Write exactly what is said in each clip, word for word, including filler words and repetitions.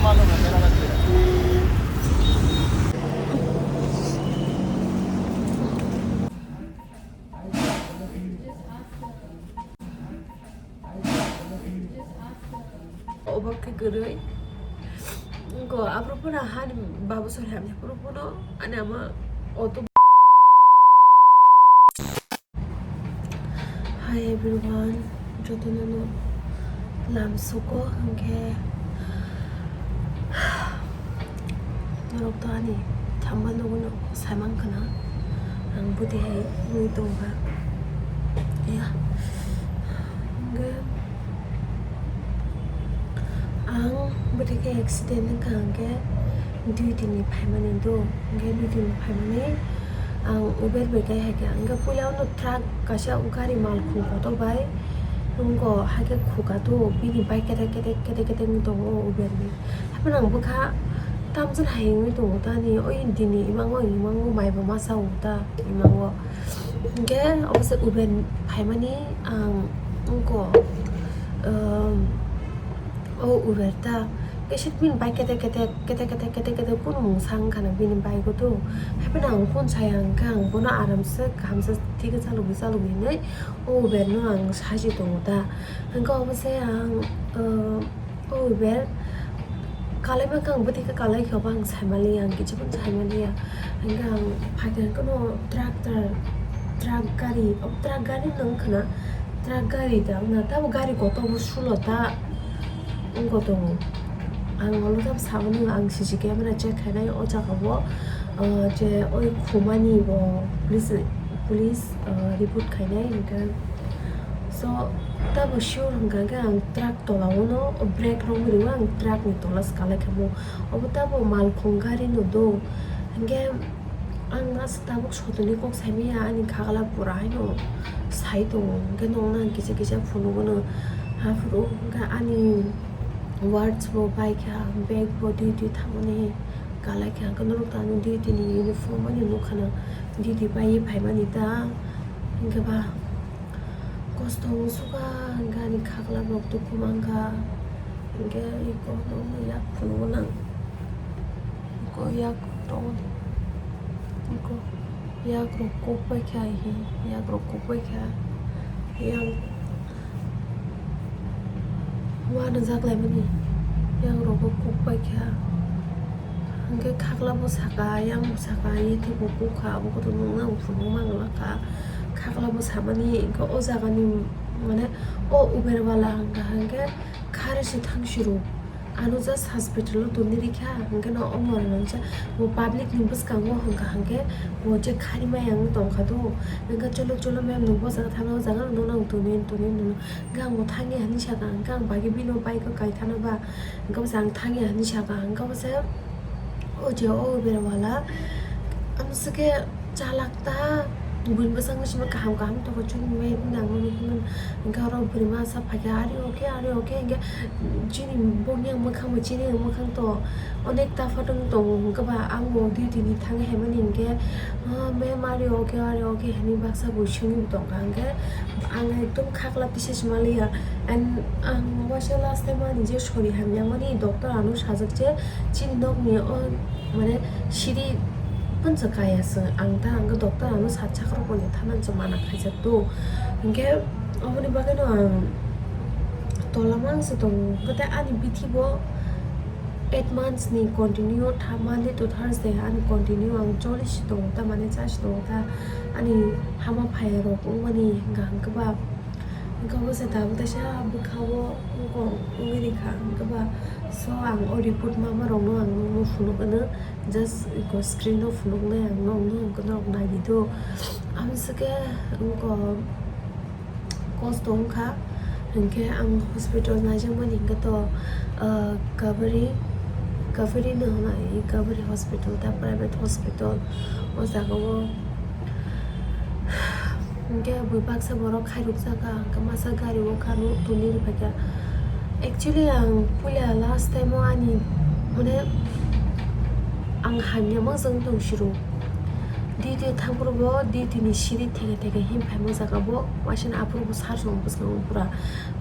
Obo khe kwrwi. Ko aphuru phano hani babu sori hamya phuru phano ani ama auto. Hi everyone, jotono no lam suko hwnkhe norok to ani thamba nugo no saiman khna ang bwtwi hai wngwi tongkha ya hwnkhe. Ang bwtwi khe accident wngkha hwnkhe duty ni phaimani do, hwnkhe duty ni phaimani ang Uber bai kai haikhe, hwnkhe puila ono truck kaisa gari malkhung kotor bai wngkha, haikhe khuka do, bini bike ketek ketek ketek ketek wngwi tongo Uber ni. Haphano ang bwkha tamjani hai wngwi tongo ta ani, oi dini imango imango maibo masa o ta imango. Hwnkhe obo se Uber phaimani ang wngkha, um, o Uber ta kaisa bini bike ketek ketek ketek ketek ketek ketek kunu mungsa wngkha na bini bike o tu. Haphano ang phone saya hwnkhe ang bono aramse kahamsa thik chalogwi chalogwi hinwi o Uber no ang sachi tongo ta. Hwnkhe obo se ang, um, O Uber kalaima khe ang bwtwi khe kalai khe obo ang saimaliya, ang kichibun saimaliya. Hwnkhe ang phaikhe hwnkhe no tractor, truck gari, o truck gari no wngkha na, truck gari da wngna, tamo gari kotor bo sulo ta wngkha tongo. Ang olo tamo samani ang C C camera check khainai o jaga o, o je oi khumani bo police, police, o report khainai hwnkhe. So, tabo sure hwnkha khe ang truck tola o no brake rwngwi rwo, ang truck ni tola se kalai kha mo. Obo tabo malkhung gari no do. Hwnkhe ang aswk tabuk sotoni kok saimaya, ani khagala pura haino sai tongo. Hwnkhe nokna ang kisa kisa phunugo no. Aphuru hwnkhe ani words bo bai kha, bag bo twi twi thangmani kalai kha. Hwnkhe norok to ano duty ni uniform ani nukha na, duty bai phaimani ta. Hwnkhe ba. Kosto wng suka hwnkhe ani khagla rok dukhu mankha, hwnkhe eko nokno yak phunukgo nang, eko yak tongo, eko yak rok kok paikha, yak rok kok paikha, yang uanw jak laimani, yang rok bo kok paikha. Hwnkhe khagla bo saka, yang bo saka, yetwi bo kukha, abo kotor nokna ang phunukma glak kha. Khagla bo samani, hwnkhe o jagani, mane, o Uber wala hwnkha hwnkhe khari se thang siro. Ano just hospital o tongwi rikha, hwnkhe no o mora nangsa bo public ni bwskango hwnkha hwnkhe bo je khari maya wng tongkha do. Hwnkhe cholo cholo ma'am, nwng bo jaga thangna, o jaga no nang tongwi, tongwi, hwnkhe ang bo thangya hinwi sakha, hwnkhe ang bagwi bini bike o kaithana ba. Hwnkhe bwsa ang thangya hinwi sakha, hwnkhe bwsa o je o Uber wala, ang swkhe chalak ta, buini bwskango sima kaham kaham tongo, chukmani nangmani hwnwi. Hwnkhe oro bwrwi masa phaikha, "Are okay, are okay," hwnkhe chini bokni ang mwkhang bo chini ang mwkhang to onek ta photo wng tongo, hwnkhe ba ang bo duty ni thangwi haimani hwnkhe, "Ah, ma'am, are okay, are okay," hinwi baksa bo swngwi tongkha, hwnkhe ang ekdom khakla tisa se manliya. And ang waisa last time ani je sori hamya mani doctor ano sajak je chini nokni o mane siri pansa kaya se ang ta ang doctor ano sat chakrok mani thana se mana khaijak to. Hingke oboni bagwi no ang tola mang se tongo. Hingke ani bithi bo eight months ni continue tha Monday to Thursday ani continue ang choli se tongo ta mane cha se tongo ta ani hama phai rok wngmani hingka hingke ba. Hingke obo se tabuk teisa bwkha o wngkha wngwi rikha hingke ba so ang o report ma ma rok no ang nokno phunuk gwnang just eko screen o phunuk nai ang nokno hingke norok nai di do. Amo se ke wngkha kosto wngkha hingke ang hospital naijak mani hingke to ah Kaveri Kaveri no hwnai Kaveri hospital ta private hospital o jaga o. Hingke bui baksa borok khairok jaga, hingke masa gari o kanu tuni rwphaikha. Actually, ang puila last time o ani, mane, ang hamya ma jang tong siro. Duty thangphuru bo duty ni siri theke theke him phaima jaga bo waisa ni aphuru bo sar song bwskango pura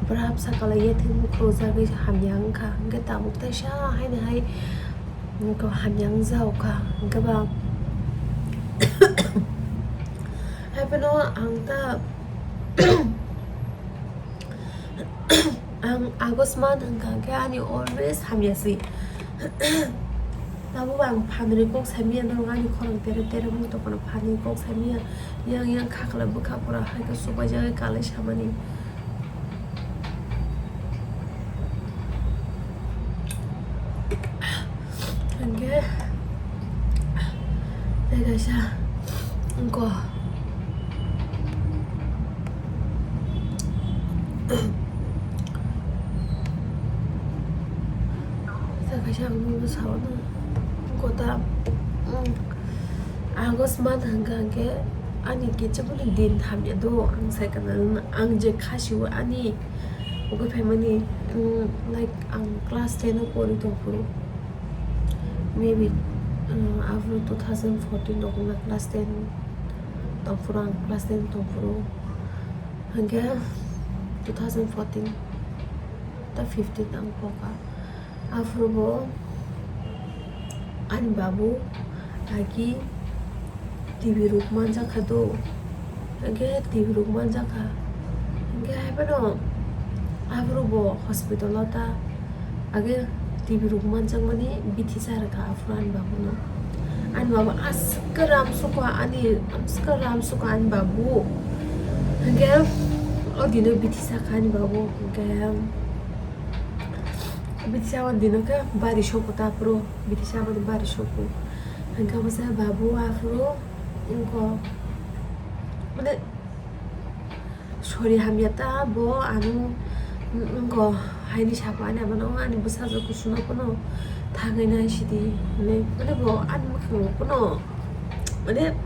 brap sakala yetheng mukhro jagwi hamya wngkha, hwnkhe tabuk taisa haini hai hamya wngjao kha, hwnkhe ba haiphano ang ta Ang August month hwnkha khe ani always hamya si. Tabuk ang phanrwi kok saimanya norok ani khorang tere tere wng tongmano phanrwi kok saimanya yang yang khakla bwkha pura hai khe subaijagwi kalai samani. Hwnkhe tei kaisa wngkha. Tei kaisa ang nukgo saono wngkha ta, mm, August month hwnkha hwnkhe ani kichimani din hamya do ang sai kana ang je khasio ani ugwi phaimani, mm, like ang class ten o pori tongphuru. Maybe, uh, after two thousand fourteen rok wngkha class ten tongphuru, ang class ten tongphuru. Hwnkhe two thousand fourteen ta fifteen ang pokha. Aphuru bo ani babu agi T B rok manjakha do. Hwnkhe T B rok manjakha. Hwnkhe haiphano aphuru bo hospital o ta age T B rok manjakmani bithi cha rwkha aphuru ani babuno. Ani babu aswk ram sukha ani, aswk ram sukha ani babu. Hwnkhe o dino bithi cha kha ani babu. Hwnkhe bithi cha o dino khe bari sokha ta aphuru, bithi cha o bari sokha. Hwnkhe omo se babu aphuru wngkha, mane, sori hamya ta bo ano wngkha haini sabo ani abo no ani bwsajwk kusuno phano thangwi nai sidi hinwi, mane, bo ani mwkhang phano, mane,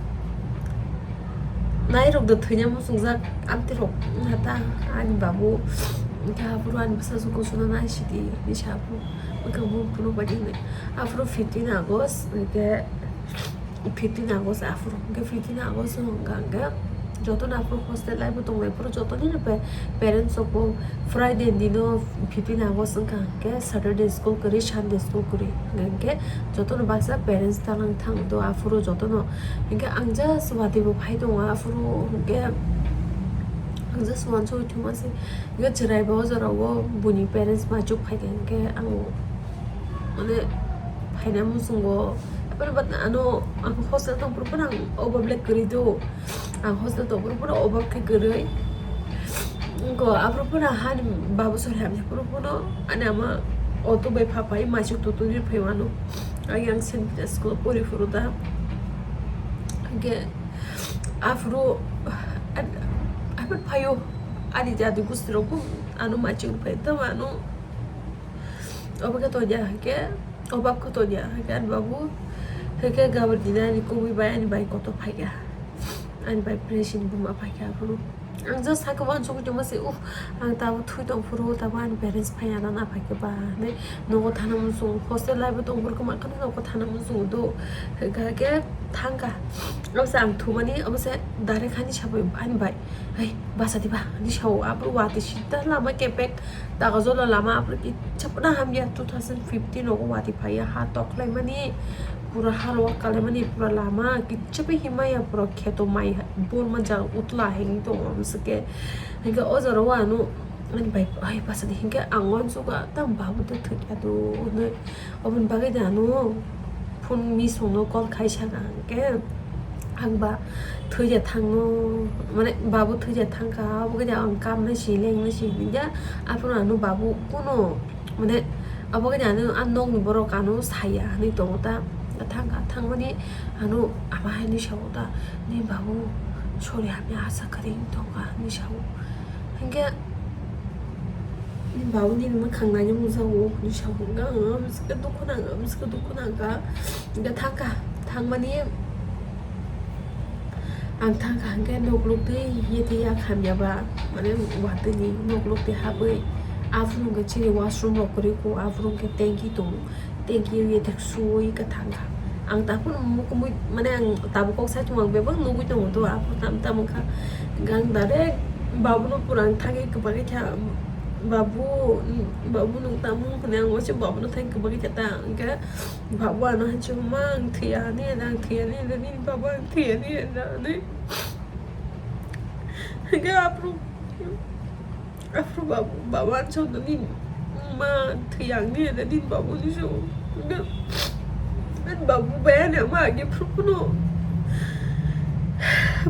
nairok do thwina muchungjak amtwi rok wngkha ta ani babu, hwnkhe aphuru ani bwsajwk kusuno nai sidi hinwi sabo wngkha bo phunuk baidi hinwi. Aphuru fifteen August hwnkhe fifteen August aphuru, hwnkhe fifteen August wngkha hwnkhe jotono aphuru hostel life o tongnai phuru jotoni no pa-, parents rok bo Friday ni no fifteen August wngkha hwnkhe Saturday school kwrwi, Sunday school kwrwi, hwnkhe jotono baksa parents talang thang do aphuru jotono, hwnkhe ang just watwi bo phai tongo aphuru, hwnkhe ang just uansugwi thuma se. Hwnkhe chwrai bo o jora o buini parents maichuk phaikha hwnkhe ang mane phaina muchungo. But ano ang hostel tongphuru phano ang obab le kwrwi do. Ang hostel tongphuru phano obab khe kwrwi. Wngkha aphuru phano hani babu sori hamya phuru phano ani ama auto bai pha phai maichuk tutu ni phai mano. Ang yang Saint Peter school pori phuru da. Hwnkhe aphuru, aphuru phaio ani jadi gusti rok bo ano maichung phai tamo ano obo khe tongya hwnkhe, obab khe tongya hwnkhe ani babu hwnkhe gabur dina ani kubui bai ani bai kotor phaikha, ani bai present buma phaikha aphuru. Ang just sakhe uansugwi tongma se, "Uff, ang tabuk thwi tongphuru, tabuk ani parents phaiya na, na phaikhe ba," hinwi nogo thana muchungo, hostel life o tongphuru kwma kheno nogo thana muchungo do. Hwnkhe thangkha, omo se ang thumani, omo se direct hani sabai ani bai, "Hai, basa diba?" hinwi sao, aphuru watwi sida lama kepek, Tagajola lama aphuru kicha phano hamya, two thousand fifteen nogo watwi phaiya, ha toklaimani, pura ha rok kalaimani, pura lama kicha bai himaya, pura kheto mai bor manjak utla hinwi tongo, omo se khe. Hwnkhe o jora o ano ani bai, "Ai, basa di," hwnkhe ang uansukha, "Tamo babu tei thwikha do," hinwi. Oboni bagwi de ano phone misongno call khai saka hwnkhe, ang ba thwija thangno, mane, babu thwija thangkha, obo khe de ang kamna si, lengna si hinwi de, aphuru ano babu kuno, mane, obo khe de ano, a nokni borok ano saya hinwi tongo ta, thangkha, thangmani ano ama hai hinwi sao ta, "Nini babu sori hamya asa kwrwi wng tongkha," hinwi sao. Hwnkhe, "Nini babu nini mwkhang naina mujago," hinwi sao. Hwnkhe ang amswkhe dukhu nangkha, amswkhe dukhu nangkha. Hwnkhe thangkha, thangmani ang thangkha hwnkhe nok luk twi yetwi yak hamya ba, mane watwi ni nok luk twi habwi aphuru hwnkhe chini washroom rok kwrwi kho, aphuru hwnkhe tanki tongo. Tanki o yetwi suwi khe thangkha. Ang takhuk mukumui, mane ang tabuk kok sai tongma bebak nugui tongo to, aphuru tam tam wngkha. Gang direct babuno pura ang thangwi kwbagwi kha, "Babu, babu nwng tamo?" hwnwi ang waisa babuno thangwi kwbagwi kha ta, hwnkhe babu ano hai chukma, "Ang thwiya ani, ang thwiya ani," nini babu, "Ang thwiya ani," hinwi. Hwnkhe aphuru, aphuru babu, babu ani chukno nini ma thwiya ani, nini babu ni chuk. Hwnkhe ani babu bai ani ama age phuru phunu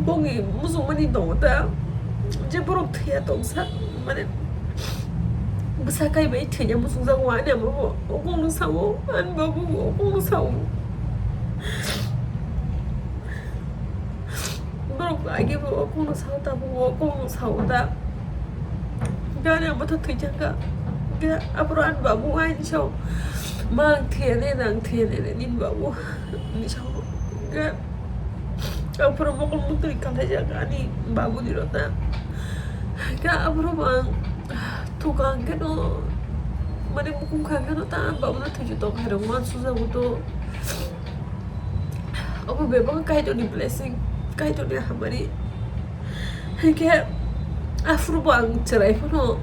bongni muchungmani tongo ta. Je borok thwiya tongsa, mane, bwsa kai bai thwiya muchungjago ani ama bo. O kok no sao, ani babu bo o kok no sao. Borok age bo o kok no sao, tabuk o kok no sao ta. Gari ang bwtha thwi thangkha. Hwnkhe aphuru ani babu ani sao, "Ma, ang thwiya ne, ang thwiya ne," nini babu ni sao. Hwnkhe aphuru mokol mutri kalaijak ani babu ni rota. Hwnkhe aphuru bo ang thukha hwnkhe no, mane, mukhung kha hwnkhe no ta babu no thwichu tong khairok uansujago to. Obo bebak Kaitorni blessing, Kaitorni hamari. Hwnkhe aphuru bo ang chwrai phano,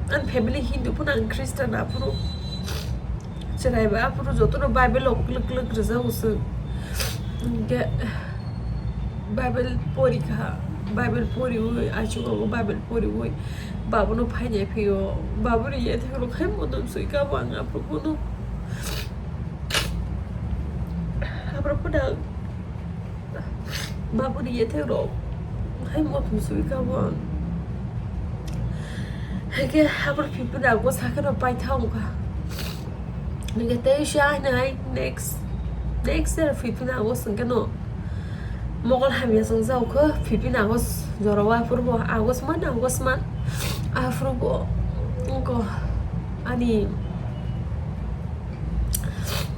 ani family Hindu phano, ang Christian, aphuru chwrai ba aphuru jotono Bible rok kwlwk kwlwk rwjago chwng. Hwnkhe Bible pori kha, Bible poriwi, aichugo Bible poriwi babuno phainai phio, babuni yathek rok hai modom sui kha bo ang aphuru phano. Aphuru phano babuni yathek rok hai modom sui kha bo ang. Hwnkhe aphuru fifteen August hakhe no paitha wngkha. Hwnkhe tei sa hinwi hai next, next year fifteen August hwnkhe no mokol hamya chwng jao kho, fifteen August jorao aphuru bo August man, August man aphuru bo wngkha ani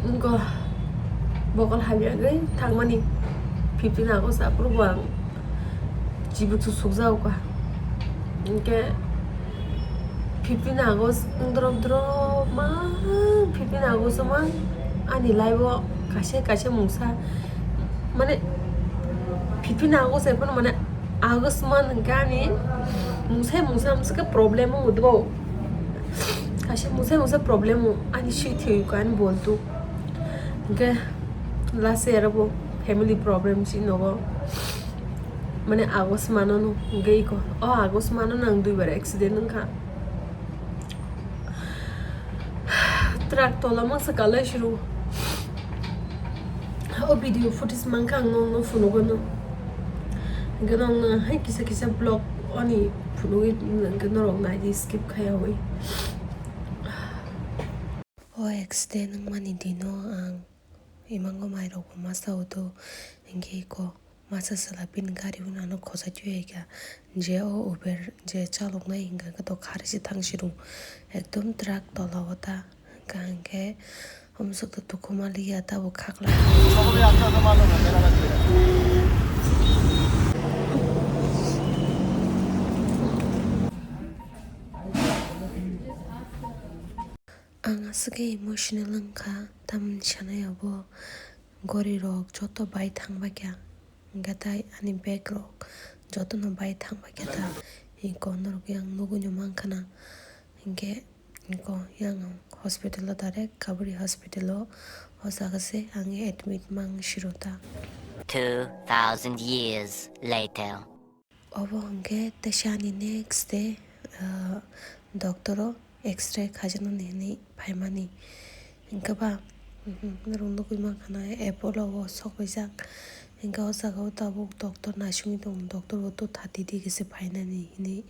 wngkha mokol hamya wngwi thangmani fifteen August aphuru bo ang chibuk chusuk jao kha. Hwnkhe fifteen August wngdrop drop ma, fifteen August o ma ani life o kaisa kaisa mungsa, mane fifteen August hai phano, mane August month hwnkhe ani mungsa mungsa mungsa khe problem wngo do, kaisa mungsa mungsa problem wngo ani swi thwi kha ani boltu. Hwnkhe last year bo family problem si nogo, mane August mano no hwnkhe iko o August mano no ang duibar accident wngkha. Truck tola mangsa kalai suru. O video footage mankha ang nokno phunugano. Hwnkhe nokno hai kisa kisa vlog oni phunugwi hwnkhe norok naidi skip khaiyawi. O accident wngmani dino ang imango mairokbo masa udo hwnkhe iko. Masa chwla bini gari uno ano khochai twi hai kha. Je o Uber je chaloknai hwnkha khe to kharwi se thang sirung. Ekdom truck tola o ta hwnkha hwnkhe o muchuk to tukhuma liya tabuk khakla. Ang aswk khe emotional wngkha tamni sanai abo gori rok joto bai thang bai kha. Hwnkhe tai ani bag rok jotono bai thang bai khe ta. Eko norok yang nugui no mankha na. Hwnkhe eko yang hospital o direct Kaburi hospital o, o jaga se ang admit mang siro ta. Two thousand years later. Obo hwnkhe teisa ani next day, ah, doctor o X-ray khaijaknani hinwi phaimani. Hwnkhe ba, mhm, norok nugui mankha na Apollo o sokwijak. Hwnkhe o jaga o tabuk doctor naisingwi tongo, doctor bo totha titi khe se phainani hinwi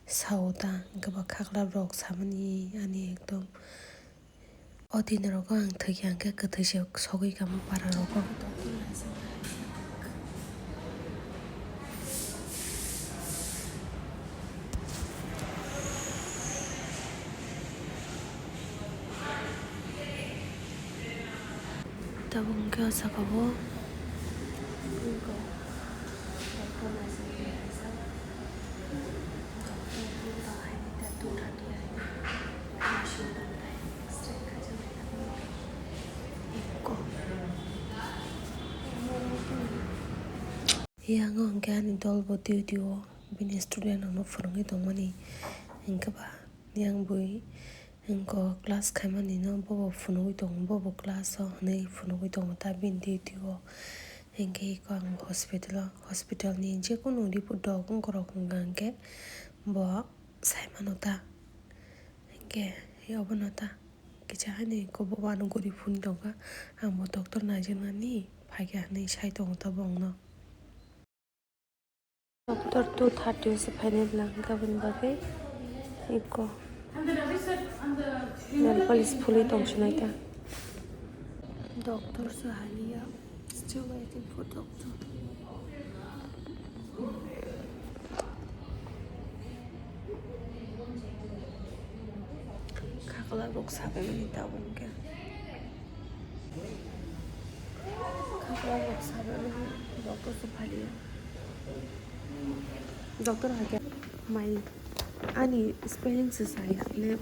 sao ta. Hwnkhe ba khaklap rok samani ani ekdom. O din rogo ang thwikhe hwnkhe kwthwi se sogwi kamo para rogo. Tabuk hwnkhe o saka o. Eko. Yang o hwnkhe ani dol bo duty o bini student rok no phwrwngwi tongmani, hwnkhe ba yang bui hwnkhe class khaimani no bobo phunugwi tongo, bobo class o hwnwi phunugwi tongo ta bini duty o. Hwnkhe eko ang hospital o, hospital ni jekunu report rok wngkha rok hwnkha hwnkhe bo saimano ta, hwnkhe obono ta kisa haino eko bobo ano guri phunwi tongkha, ang bo doctor naijaknani phaikha hwnwi sai tongo ta bongno. Doctor two thirty o se phainai bwla hwnkha aboni bagwi eko nail polish phulwi tongsinai ta. Doctor se haliya, still waiting for doctor. Khakla rok sabai mani tabuk khe. Khakla rok sabai mani doctor se phaliya. Doctor hakhe mai ani spelling se saya le.